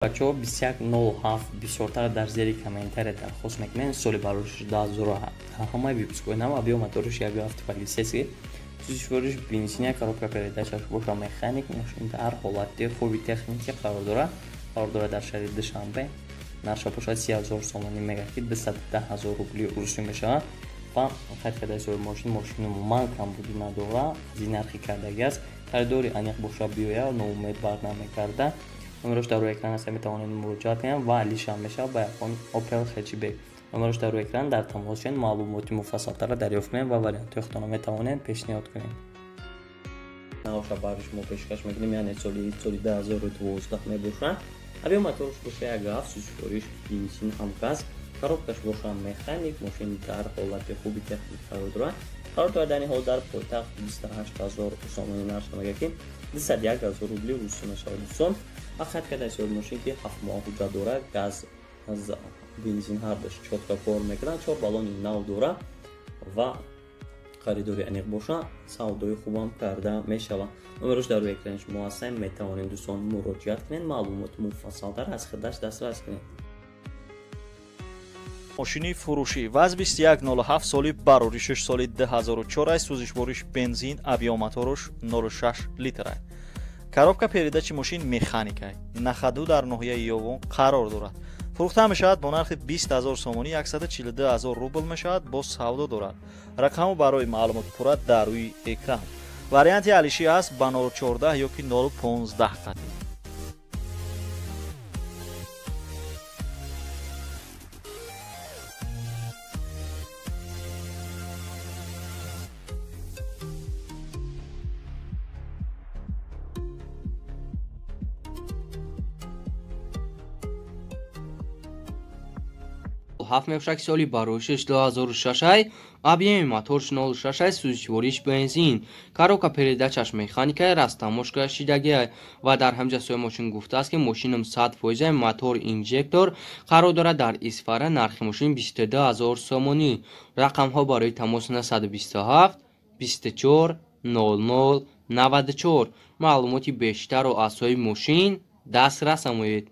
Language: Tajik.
Бачаҳо, 2107 бисёртар дар зери комментария дархост мекунед. Соли барориш 2010 ҳамаи выпускҳои нав, объём моториш 1,7, полицейский, сӯзишвориш бензин, коробка передачаш боша механик. Мошин дар ҳолати хуби техникӣ қарор дорад. Қарор дорад дар шаҳри Душанбе. Нархша бошад 30 000 сомонӣ мегӯяд, ки 210 000 рубли русӣ мешавад. Ва қайд кардаи соҳиби мошин, мошини умуман камбудӣ надорад, аз ин нархи кардагӣ аст. Харидори аниқ боша, биёяд, ноумед бар намекарда. Номерош дар рӯи экран аст, метавонед муроҷиат кунед ва алишам мешавад ба ягон Опел хэтчбек. Номерош дар рӯи экран, дар тамос шавед, маълумоти муфассалтарро дарёфт кунед ва вариантҳои худтонро метавонед пешниҳод кунед. Наоша барои шумо пешкаш мекунем, яъне соли 2012 мебошад. Объём моторш боша 1,7, сӯзишвориш бензин ҳам газ, коробкаш боша механик. Мошин дар ҳолати хуби техник қарор дорад. Қарор дорад дар ин ҳол дар пойтахт. 28 000 сомонӣ нарх мегӯяд, ки 201 000 рубли русӣ мешавад, дӯстон. Ва қайд кардаи соҳиби мошин, ки 7 моҳ ҳуҷҷат дорад, газ, бензин ҳардаш чётко кор мекунад, чор баллони нав дорад ва харидори аниқ боша, савдои хубам карда мешавад. Номерош дар рӯи экрани шумо ҳастем, метавонед, дӯстон, муроҷиат кунед, маълумоти муфассалтар аз худаш дастрас кунед. Мошини фурӯшӣ ВАЗ 2107, соли бароришаш соли 2004 аст, сӯзишвориш бензин, объём мотораш 06 литр аст, коробка передачи мошин механика. На ходу дар ноҳияи Ёвон қарор дорад. Фурӯхта мешавад бо нархи 20 000 сомонӣ, 142 000 рубл мешавад, боз савдо дорад. Рақаму барои маълумоти пурра дар рӯи экран. Варианти алишӣ аст ба 014 ё ки 015 қатӣ. Ҳафт мебошад, ки соли бароишаш 2006, объёми моторш 06, сӯзишвориш бензин, коробка передачаш механикай, растаможка шидагиай. Ва дар ҳамҷа соҳиби мошин гуфтааст, ки мошинам 100%, мотор инжектор, қарор дорад дар Исфара. Нархи мошин 22 000 сомонӣ. Рақамҳо барои тамос 927 24 00 94. Маълумоти бештарро аз соҳиби мошин дастрас намоед.